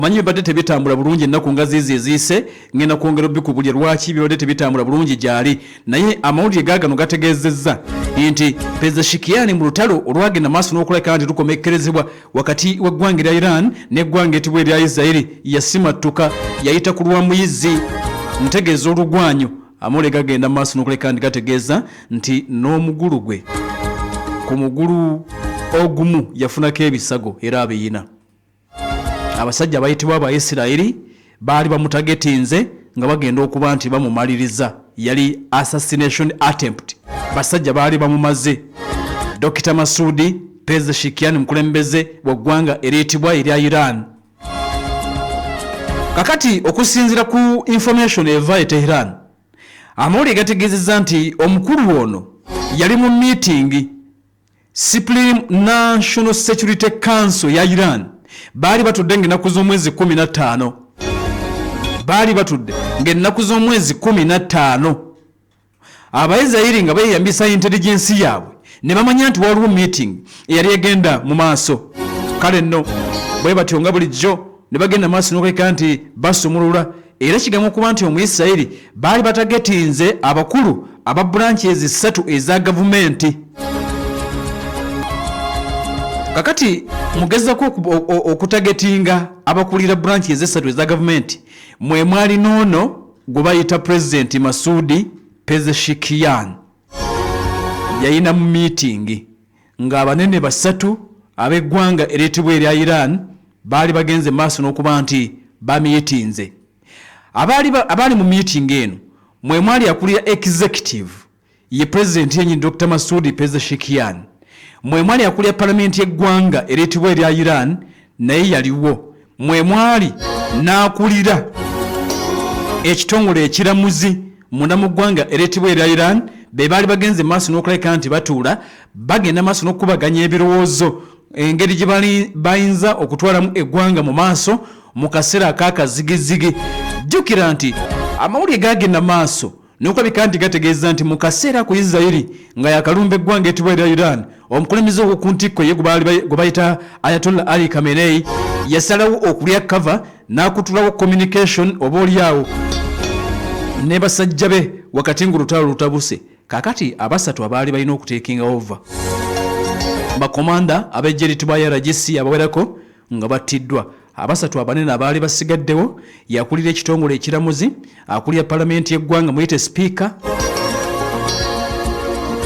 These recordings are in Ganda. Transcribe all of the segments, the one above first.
Manyi bibadde tebitambula bulungi ennaku nga ziizi eziyise, ngenda kwongera obikubulya lwaki bibadde tebitambula bulungi gyali. Naye amawulire gaagano gategeezezza nti Pezeshkian mu lutalo olwagenda maaso n'okulabika nti lukomekkerezebwa wakati w'eggwanga erya Iran n'eggwanga etibwa erya Israeli yasimattuka yayita ku lwa muyizzi ntegeeza olugwanyu. Amawulire gagenda maaso n'okulabika nti gategeeza nti n'omugulu gwe ku mugulu ogumu yafunako ebisago era abiyina. Abasajja abayitibwa Abaisiraeri baali bamutagetinze nga bagenda okuba nti bamumaliriza. Yali assassination attempt, basajja baali bamumaze. Dokita Masudi Pezeshkian mukulembeze wa ggwanga eriyitibwa erya Iran. Kakati okusinziira ku information eva e Tehran, amawulire gategeezezza nti omukulu ono yali mu meeting Supreme National Security Council ya Iran baali batudde ng'ennaku z'omwezi 15, baali batudde ng'ennaku z'omwezi 15, Abaisirairi nga beeyambisa intelligence yaabwe ne bamanya nti waliwo meeting eyali egenda mu maaso. Kale nno bwe batyo nga bulijjo ne bagenda maaso n'okuleka nti basumulula, era kigambwa okuba nti Omuisirairi baali batagetinze abakulu aba branches ssatu eza gavumenti. Kakati mugezako okutagetinga abakulira branches essatu eza gavumenti, mwe mwali n'ono gwe bayita Pulezidenti Masudi Pezeshkian. Yayina mu meeting ng'abanene basatu ab'eggwanga eriyitibwa erya Iran baali bagenze maaso n'okuba nti bamiitinze. Abaali mu meeting eno mwe mwali akulira executive ye pulezidenti yennyini Dr. Masoud Pezeshkian, mwe mwali akulira palamenti y'eggwanga eriyitibwa erya Iran naye yaliwo, mwe mwali n'akulira ekitongole ekiramuzi munda mu ggwanga eriyitibwa erya Iran. Be baali bagenze maaso n'okulabika nti batuula bagenda maaso n'okukubaganya ebirowoozo engeri gye bayinza okutwalamu eggwanga mu maaso mu kaseera ak'akazigizigi. Jjukira nti amawulire gagenda maaso n'okulabika nti gategeeza nti mu kaseera ako Isiraeri nga yakalumba eggwanga etibwa erya Iran, omukulembeze ow'oku ntikko ye gwe bayita Ayatollah Ali Khamenei yasalawo okulya cover n'akutulawo communication oba olyawo ne basajja be wakati ng'olutalo lutabuse. Kaakati abasatu abaali balina okutekinga over bakomanda ab'eggye eritibwa IRGC abawerako nga battiddwa. Abasatu abanene abaali basigaddewo yakulira ekitongole ekiramuzi, akulira palamenti y'eggwanga muyite sipiika,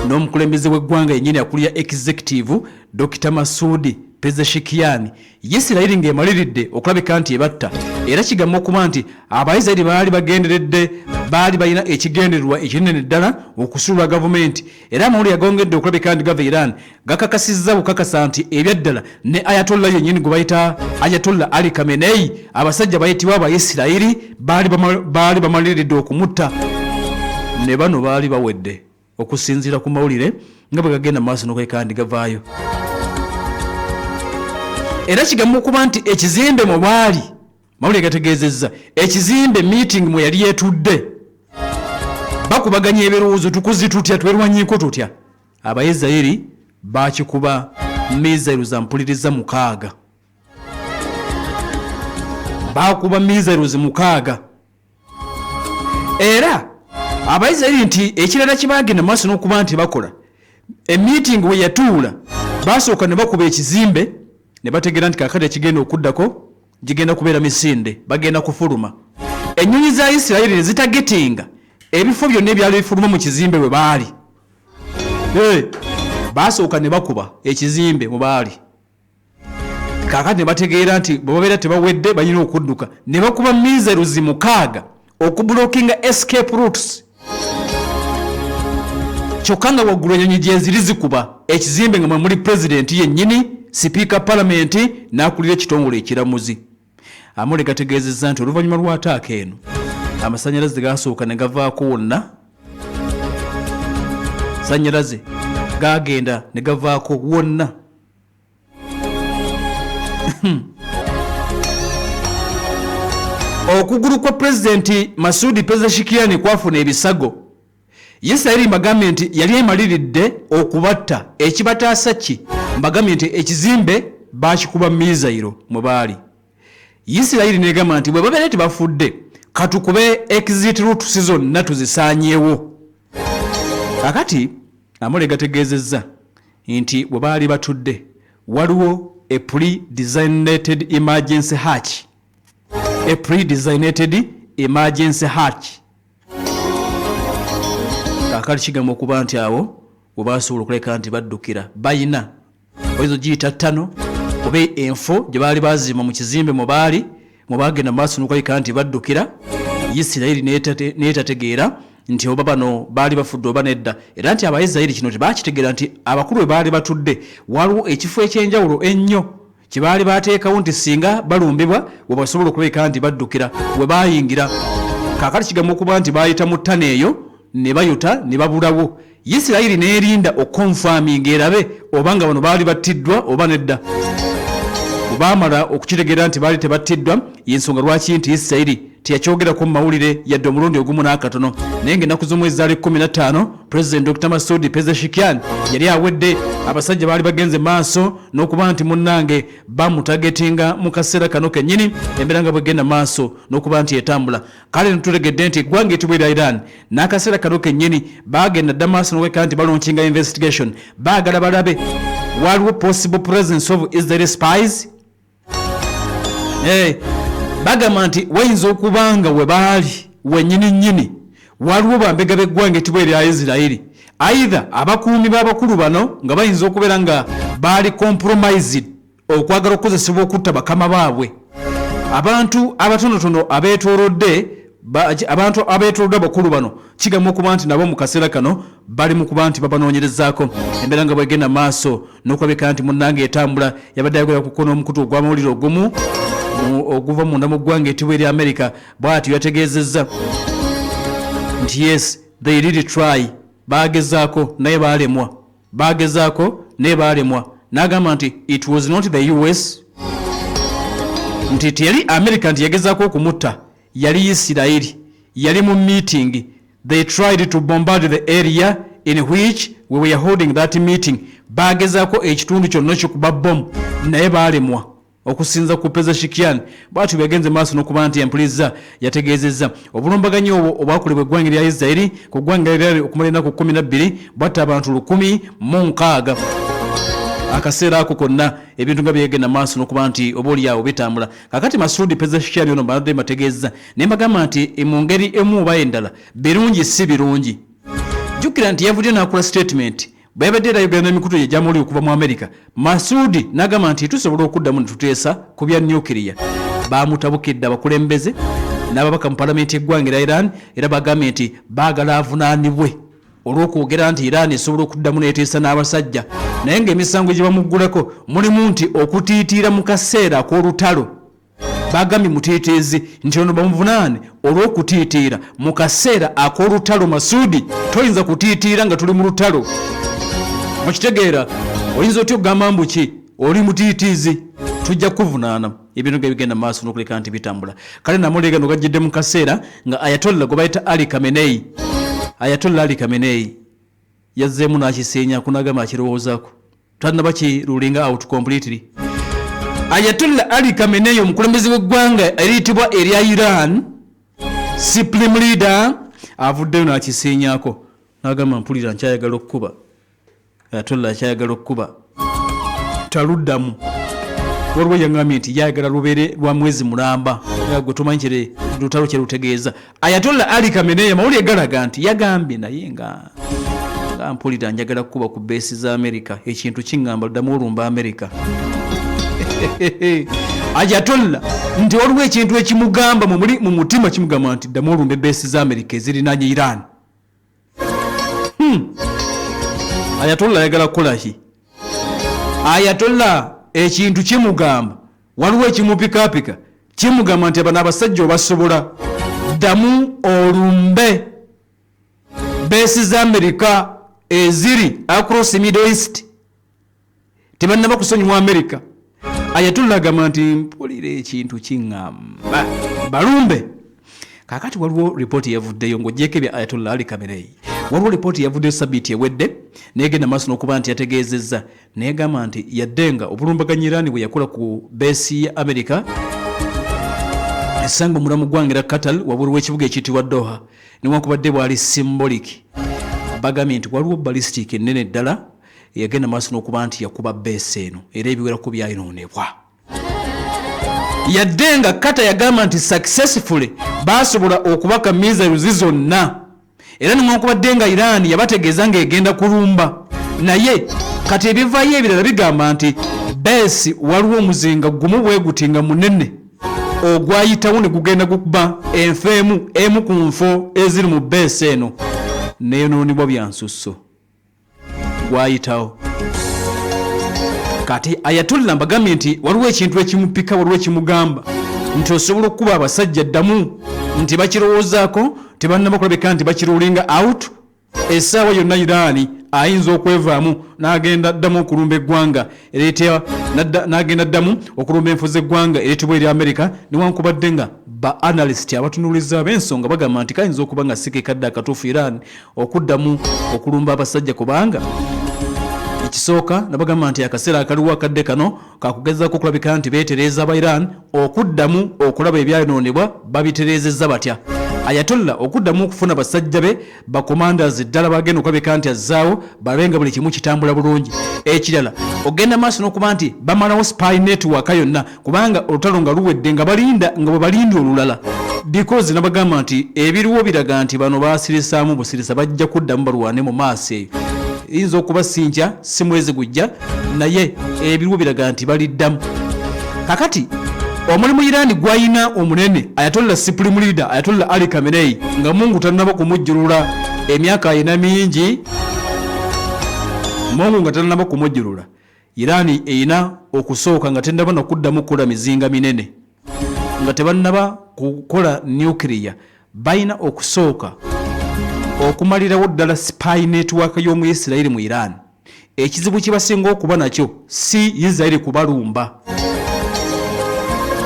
n'omukulembeze w'eggwanga yennyini akulira executive Dokita Masudi Pezeshkian. Yisirayiri ng'emaliridde okulabika nti ebatta, era kigamba okuba nti Abayisirayiri baali bagenderedde, baali balina ekigendererwa ekinene ddala okusuula gavumenti, era amawulire agongedde okulabika nti gava Iran gakakasizza bukakasa nti ebyaddala ne Ayatollah yennyini gwe bayita Ayatollah Ali Khamenei abasajja bayitibwa Abayisirayiri baali bamaliridde okumutta, ne bano baali bawedde okusinziira ku mawulire nga bwe gagenda maaso n'okwekandi gavaayo. Era kigamba okuba nti ekizimbe mwe baali, mawulire gategeezezza ekizimbe meeting mwe yali yetudde bakubaganya ebirowoozo, tukuzi tutya, twerwanyiko tutya, Abaisiraeri bakikuba mizairo za mpuliriza 6, bakuba missiles 6. Era Abaisiraeri nti ekirala kye bagenda maaso n'okuba nti bakola, emiitingi we yatuula basooka ne bakuba ekizimbe ne bategeera nti kaakati ekigenda okuddako gigenda kubeera misinde, bagenda kufuluma. Ennyonyi za Isirayiri ne zitagetinga ebifo byonna ebyali bifuluma mu kizimbe we baali. Basooka ne bakuba ekizimbe mu baali, kaakati ne bategeera nti bwe babeera tebawedde balina okudduka, ne bakuba missiles 6 okublockinga escape routes, kyokka nga waggulu ennyonyi gyeziri zikuba ekizimbe nga mwe muli pulezidenti yennyini, sipiika palamenti n'akulira ekitongole ekiramuzi. Amawulire gategeezezza nti oluvannyuma lwa ataaka eno amasannyalaze gasooka ne gavaako wonna, sannyalaze gagenda ne gavaako wonna. Okugulu kwa pulezidenti Masudi Pezeshkian kwafuna ebisago. Yisirayiri mbagambye nti yali emaliridde okubatta, ekibataasa ki? Mbagambye nti ekizimbe baakikuba mizayiro mwe baali. Isirayiri negamba nti bwe babeera tebafudde, katukube exit routes zonna tuzisaanyewo. Kakati amawulire gategeezezza nti bwe baali batudde waliwo a pre-designated emergency hatch, a pre-designated emergency hatch. Kakati kigamba okuba nti awo we basobola okuleka nti baddukira, bayina oyinza ogiyita ttano oba enfo gye baali bazimba mu kizimbe mwe baali mwe bagenda mu maaso n'okulabika nti baddukira. Isirayiri n'etategeera nti oba bano baali bafudde oba nedda, era nti Abayisirayiri kino tebakitegeera nti abakulu bwe baali batudde waliwo ekifo eky'enjawulo ennyo kye baali bateekawo nti singa balumbibwa we basobola okulabika nti baddukira we baayingira. Kaakati kigamba okuba nti baayita mu ttano eyo ne bayota ne babulawo. Isirayiri n'erinda okukonfaminga erabe oba nga bano baali battiddwa oba nedda. Bwe baamala okukitegeera nti baali tebattiddwa, y'ensonga lwaki nti Isirayiri teyakyogerako mu mawulire yadde omulundi ogumu n'akatono. Naye ng'ennaku z'omwezi zaali 15, Pulezidenti Dr. Masoud Pezeshkian yali awedde. Abasajja baali bagenze maaso n'okuba nti munnange bamutagetinga mu kaseera kano kennyini, embeera nga bwegenda maaso n'okuba nti etambula. Kale tutegedde nti eggwanga etibwa erya Iran n'akaseera kano kennyini baagenda dda maaso n'okweka nti balonkinga investigation, baagala balabe waliwo possible presence of Israeli spies. Hey, bagamba nti wayinza okuba nga we baali wennyini nnyini waliwo bambega b'eggwanga etibwa erya Isirairi, either abakuumi b'abakulu bano nga bayinza okubeera nga baali compromised okwagala okukozesebwa okutta bakama baabwe. Abantu abatonotono abeetoolodde abantu abeetoolodde abakulu bano kigamba okuba nti nabo mu kaseera kano bali mu kuba nti babanoonyerezaako. Embeera nga bwegenda maaso n'okulabika nti munnange etambula, yabadde ayogera ku kkono omukutu ogw'amawulire ogumu oguva munda mu ggwanga etibwa erya Amerika. Bw'atyo yategeezezza nti yes, they really try, baagezaako naye baalemwa, baagezaako naye baalemwa. N'agamba nti it was not the US, nti teyali America nti yagezaako okumutta, yali Isirayiri, yali mu meeting. They tried to bombard the area in which we were holding that meeting, baagezaako ekitundu kyonna kikuba bomu naye baalemwa. Okusinza ku Pezeshkian, bw'atyo bwe yagenze maaso n'okuba nti empuliza yategeezezza obulumbaganyi obwo obwakolebwa eggwanga erya Isiraeri ku ggwanga lyali okumala ennaku 12 bwatta abantu 1,060. Akaseera ako konna ebintu nga byegenda maaso n'okuba nti oba oliawo bitambula. Kakati Masudi Pezeshkian ono mbadde mbategeezza ne mbagamba nti mu ngeri emu oba endala birungi si birungi. Jjukira nti yavuddeyo n'akola statement bwe yabadde era ayogera n'emikutu gye gy'amawulire okuva mu Amerika. Masudi n'agamba nti tusobola okuddamu ne tuteesa ku bya nukiriya. Baamutabukidde abakulembeze n'ababaka mu palamenti y'eggwanga erya Iran, era bagambye nti baagala avunaanibwe olw'okwogera nti Iran esobola okuddamu n'eteesa n'abasajja, naye ng'emisango gye bamuggulako mulimu nti okutiitiira mu kaseera ak'olutalo. Bagambye mutiitiizi nti ono bamuvunaane olw'okutiitiira mu kaseera ak'olutalo. Masudi, toyinza kutiitiira nga tuli mu lutalo, okitegeera? Oyinza otya okugamba mbu ki oli mutiitiizi? Tujja kukuvunaana. Ebintu nga bigenda maaso n'okuleka nti bitambula. Kale namawulire gano gajjidde mu kaseera nga Ayatollah gwe bayita Ali Khamenei, Ayatollah Ali Khamenei yazzeemu n'akisiinya kunagamba akirowoozaako, tannaba ki ruling out completely. Ayatollah Ali Khamenei, omukulembeze w'eggwanga eriyitibwa erya Iran, supreme leader, avuddeyo n'akisiinyako n'agamba mpulira nkyayagala okukuba. Ayatollah akyayagala okukuba, taluddamu. Waliwo yaŋŋambye nti yayagala lubeere lwa mwezi mulamba, gwe tomanyi kire lutalo kye lutegeeza. Ayatollah Ali Khamenei, amawulire galaga nti yagambye naye nga mpulira njagala kukuba ku beesi za Amerika, ekintu kiŋŋamba luddamu olumba Amerika. Ayatollah nti waliwo ekintu ekimugamba mu mutima, kimugamba nti ddamu olumba ebeesi za Amerika ezirinaanye Iran. Ayatollah ayagala kukola ki? Ayatollah ekintu kimugamba, waliwo ekimupikapika kimugamba nti abano abasajja obasobola, ddamu olumbe beesi za Amerika eziri across Middle East, tebannaba kusonyiwa Amerika. Ayatollah agamba nti mpulira ekintu kiŋŋamba balumbe. Kaakati waliwo ripooti yavuddeyo ng'ogyeko ebya Ayatollah Ali Khamenei, waliwo ripooti yavuddeyo sabiiti ewedde negenda maaso n'okuba nti yategeezezza negamba nti yadde nga obulumbaganyi Iran bwe yakola ku beesi ya Amerika Esanga omulamu ggwanga era Qatar wabweru w'ekibuga ekiyitibwa Doha, newankubadde bwali symbolic, bagambye nti waliwo ballistic ennene ddala eyagenda maaso n'okuba nti yakuba base eno era ebiwerako byayonoonebwa. Yadde nga Qatar yagamba nti successfully baasobola okubaka missiles zonna, era newankubadde nga Iran yabategeeza ng'egenda kulumba, naye kati ebivaayo ebirala bigamba nti base waliwo omuzinga gumu bwe guti nga munene ogwayitawo ne gugenda gukuba enfo emu emu ku nfo eziri mu base eno neyonoonebwa bya nsusso. Gwayitawo. Kati Ayatollah mbagambye nti waliwo ekintu ekimupika, waliwo ekimugamba nti osobola okukuba abasajja ddamu nti bakirowoozaako, tebannaba kulabika nti bakirulinga out. Essaawa yonna Iran ayinza okwevaamu n'agenda ddamu okulumba eggwanga ereetebwa n'agenda ddamu okulumba enfo z'eggwanga ereetebwa eri Amerika, newankubadde nga ba analyst abatunuulizi ab'ensonga bagamba nti kayinza okuba nga si ke kadde akatuufu Iran okuddamu okulumba abasajja, kubanga ekisooka nabagamba nti akaseera akaliwo akadde kano kakugezaako okulabika nti beetereeza aba Iran okuddamu okulaba ebyayonoonebwa babitereezezza batya. Ayatollah okuddamu okufuna basajja be ba commanders ddala bagenda okulabika nti azzaawo balabe nga buli kimu kitambula bulungi. Ekirala ogenda maaso n'okuba nti bamalawo spy network yonna, kubanga olutalo nga luwedde nga balinda nga bwe balinda olulala, because nabagamba nti ebiriwo biraga nti bano basirisaamu busirisa, bajja kuddamu balwane mu maaso. Eyo eyinza okuba si nkya, si mwezi gujja, naye ebiriwo biraga nti baliddamu. Kakati omulimu Iran gwayina omunene, Ayatollah Supreme Leader Ayatollah Ali Khamenei, nga Mungu tannaba kumujjulula, emyaka ayina mingi, Mungu nga tannaba kumujjulula, Iran erina okusooka nga tennaba nakuddamu kukola mizinga minene, nga tebannaba kukola nuclear, balina okusooka okumalirawo ddala spy network y'omu Isirayiri mu Iran. Ekizibu kye basinga okuba nakyo si Isirayiri kubalumba,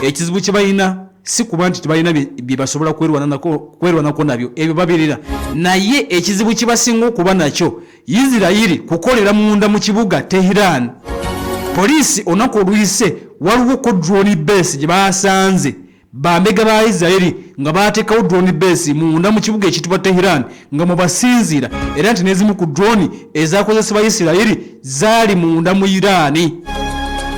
ekizibu kye balina si kuba nti tebalina bye basobola kwerwanako nabyo, ebyo babirira, naye ekizibu kye basinga okuba nakyo Isirayiri kukolera munda mu kibuga Tehran. Poliisi olunaku oluyise waliwo ko drone base gye basanze bambega ba Isirayiri nga baateekawo drone base munda mu kibuga ekiyitibwa Tehran nga mwe basinziira, era nti n'ezimu ku drone ezakozesebwa Isirayiri zaali munda mu Iran.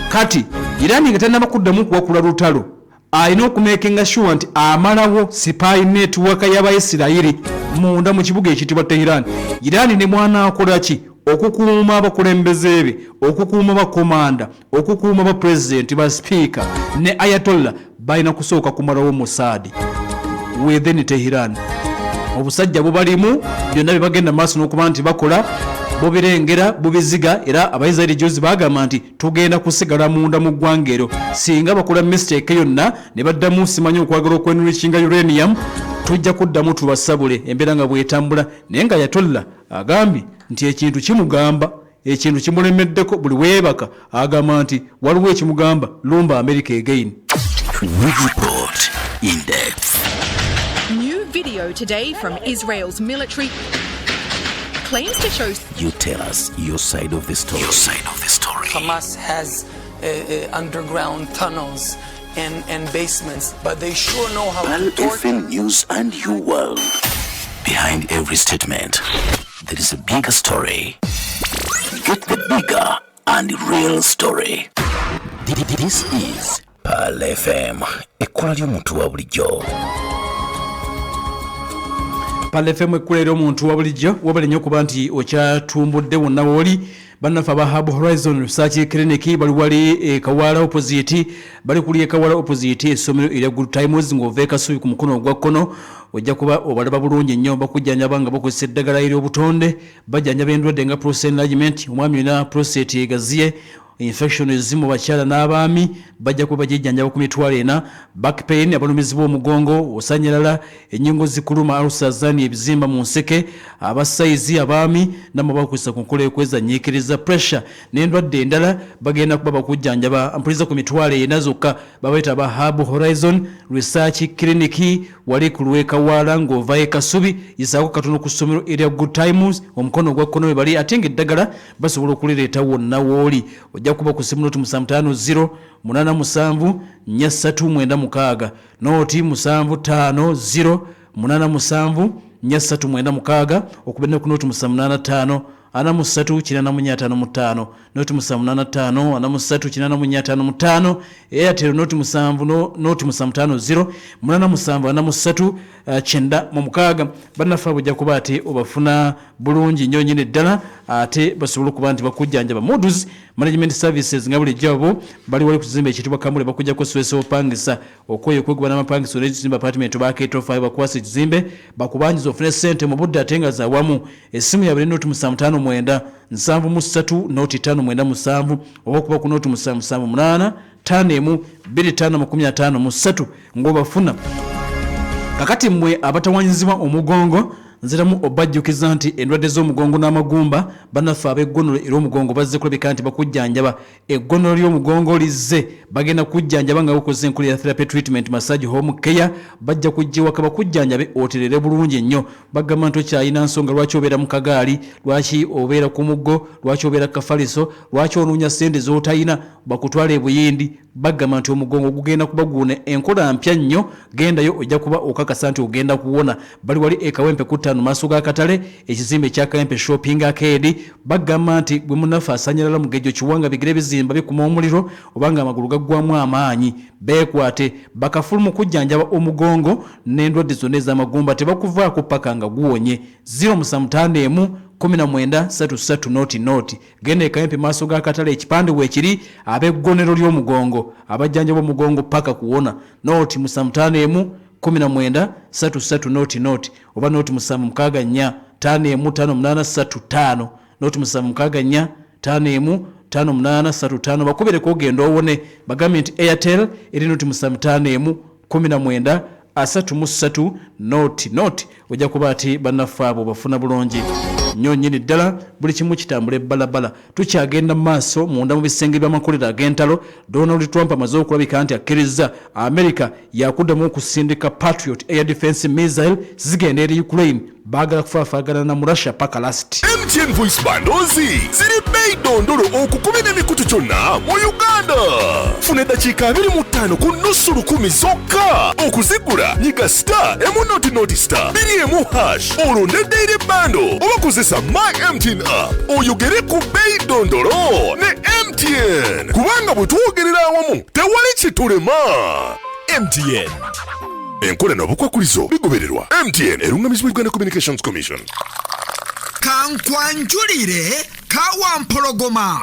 Kati Iran nga tannaba kuddamu kuwakula lutalo, alina okumakinga sure nti amalawo spy network y'Abayisirayiri munda mu kibuga ekiyitibwa Tehran. Iran ne bw'anaakola ki okukuuma abakulembeze be, okukuuma bakomanda, okukuuma ba pulezidenti, ba sipiika ne Ayatollah, balina kusooka kumalawo Mossad within Tehran. Obusajja bubalimu byonna bye bagenda maaso n'okuba nti bakola bubirengera, bubiziga. Era Abayisirayiri juzi bagamba nti tugenda kusigala munda mu ggwanga eryo, singa bakola mistake yonna ne baddamu simanyi okwagala okwenrikinga uranium, tujja kuddamu tubasabule embeera nga bwetambula. Naye nga Ayatollah agambye nti ekintu kimugamba, ekintu kimulemeddeko, buli weebaka agamba nti waliwo ekimugamba lumba America again. We report in depth. New video today from Israel's military claims to show You tell us your side of the story. Your side of the story. Hamas has underground tunnels and basements, but they sure know how Pearl to torture. FM News and your world. Behind every statement, there is a bigger story. Get the bigger and real story. This is Pearl FM, ekkola ly'omuntu wa bulijjo. Pearl FM, ekkula eri omuntu wa bulijjo. Wabale nnyo okuba nti okyatumbudde wonna wooli. Bannaffe aba Hub Horizon Research Clinic bali wali e Kawaala opposite, bali kuli e Kawaala opposite essomero erya Good Times, ng'ova e Kasubi ku mukono ogwa kkono ojja kuba obalaba bulungi nnyo. Bakujjanjaba nga bakozesa eddagala ery'obutonde, bajjanjaba endwadde nga prostate enlargement, omwami olina prostate egaziye, infection ezimu bakyala n'abaami bajja kuba bagijjanjaba ku 40,000. Back pain, abalumizibwa omugongo, osanyalala, ennyingo zikuluma, ulcers, ebizimba mu nseke, abasayizi abaami namwe bakozesa ku nkola y'okwezanyiikiriza, pressure n'endwadde endala bagenda kuba bakujjanjaba mpuliza ku 40,000 zokka. Babayita aba Hub Horizon Research Clinic, wali ku lw'e Kawaala ng'ova e Kasubi, yisaako katono ku ssomero erya Good Times, omukono ogwa kkono we bali, ate ng'eddagala basobola okulireeta wonna w'oli. Ojja Ojja kuba ku simu 075 87 4396, 075 87 4396, okubenda ku 075 43 8455, 075 43 8455. Airtel 07 075 87 43 96. Bannaffe abo ojja kuba ate obafuna bulungi nnyo nnyini ddala, ate basobole okuba nti bakujjanjaba. Modus Management Services nga bulijjo abo bali wali ku kizimbe ekiyitibwa Kamule, bakujjako stress opangisa okwoyo okwegubana amapangisa olw'ekizimbe apartment oba aketofa, bakwasa ekizimbe bakubanjiza ofune sente mu budde ate nga zawamu. Essimu yaabwe 0759 73 0597, oba okuba ku 0778 51 2553 ng'obafuna. Kakati mmwe abatawanyizibwa omugongo, nziramu obajjukiza nti endwadde z'omugongo n'amagumba, bannaffe ab'eggonolo ery'omugongo bazze kulabika nti bakujjanjaba. Eggonolo ly'omugongo lizze, bagenda kujjanjaba nga bakozesa enkola ya therapy, treatment, massage, home care. Bajja kujja ewaka bakujjanjabe oterere bulungi nnyo. Bagamba nti okyalina nsonga lwaki obeera mu kagaali, lwaki obeera ku muggo, lwaki obeera ku kafaliso, lwaki onoonya ssente z'otalina bakutwala ebuyindi. Bagamba nti omugongo gugenda kubaguuna enkola mpya nnyo. Gendayo, ojja kuba okakasa nti ogenda kuwona. Bali wali ekawempe ku 5, maaso g'akatale, ekizimbe ekya Kawempe Shopping Arcade. Bagamba nti gwe munaffe asanyalala mugejjo kiwanga, bigere bizimba bikuma omuliro obanga amagulu gaggwamu amaanyi, beekwate bakafulu mu kujjanjaba omugongo n'endwadde zonna ez'amagumba. Tebakuvaako paka nga guwonye. 0751 19 33 00. Genda ekawempe, maaso g'akatale, ekipande weekiri, ab'eggonero ly'omugongo abajjanjaba omugongo paka kuwona. 071 19 33 00, oba 0764 51 58 35, 0764 51 58 35. Bakubireko ogenda owone. Bagambye nti Airtel eri 051 19 33 00. Ojja kuba ati bannaffe abo bafuna bulungi nnyo nnyini ddala, buli kimu kitambula ebbalabala. Tukyagenda mu maaso munda mu bisenge by'amakolero ag'entalo. Donald Trump amaze okulabika nti akkiriza America yakuddamu okusindika Patriot air defense missile, zigenda eri Ukraine. Baagala kufaafaagana na mu Russia paka last. MTN Voice Bundles ziri bbeeyi ddondolo okukubira emikutu gyonna mu Uganda. Funa eddakiika 25 ku nusu lukumi zokka. Okuzigula, nyiga *100 *21# olonde daily bundle oba kozesa My MTN app oyogere ku bbeeyi ddondolo ne MTN, kubanga bwe twogerera awamu tewali kitulema. MTN. Enkola n'obukwakulizo bigobererwa. MTN erungamizibwa Uganda Communications Commission. Kankwanjulire kawampologoma.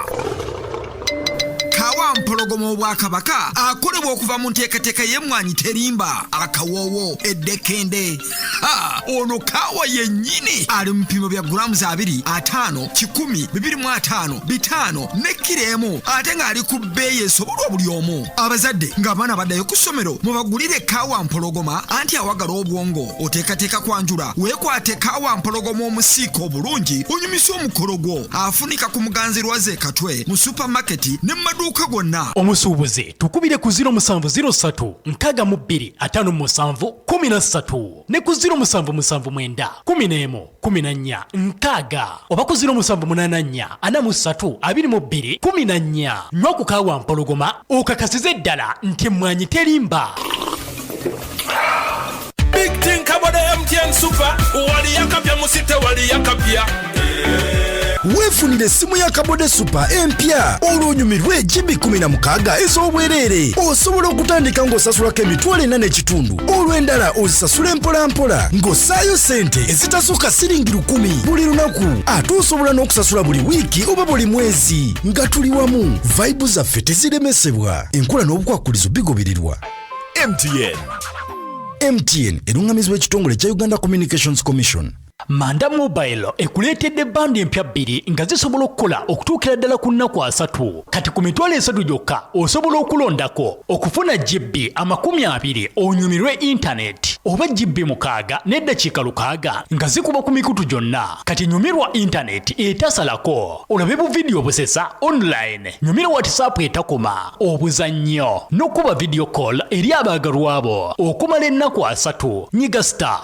Kawampologoma obwakabaka akolebwa okuva mu nteekateeka y'emmwanyi terimba, akawoowo eddekende. Ha! Ono kaawa yennyini ali mu bipimo bya grams 2, 50, 100, 25, 500 ne kiro 1, ate ng'ali ku bbeeyi esobolwa buli omu. Abazadde ng'abaana baddayo ku ssomero, mubagulire kaawa mpologoma anti awagala obwongo. Oteekateeka kwanjula, weekwate kaawa mpologoma omusiika obulungi onyumise omukolo gwo. Afunika ku Muganzi Lwaze Katwe mu supamaketi ne mu maduuka gonna. Omusuubuzi tukubire ku 0703 62 57 13 ne ku 0779 11 14 60 oba ku 0784 43 22 14. Nywa ku kaawa mpologoma okakasize ddala nti emmwanyi terimba. Big thing about the MTN Super. Wali yakapya musite wali yakapya. Weefunire essimu ya Kabode Super empya olwo onyumirwe GB 16 ez'obwereere. Osobola okutandika ng'osasulako 4,500, olwo endala ozisasula empolampola ng'ossaayo ssente ezitasukka siringi 1,000 buli lunaku. Ate osobola n'okusasula buli wiiki oba buli mwezi. Nga tuli wamu, vibe zaffe teziremesebwa. Enkola n'obukwakulizo bigobererwa. MTN. MTN erungamizibwa ekitongole kya Uganda Communications Commission. Manda Mobile ekuleetedde bundle empya bbiri nga zisobola okukola okutuukira ddala ku nnaku 30. Kati ku 30,000 gyokka osobola okulondako okufuna GB 20 onyumirwe intaneti, oba GB 6 n'eddakiika 60 nga zikuba ku mikutu gyonna. Kati nyumirwa intaneti etasalako, olabe bu vidiyo busesa online, nyumira WhatsApp etakoma, obuzannyo n'okuba video call eri abaagalwabo okumala ennaku 30. Nyiga star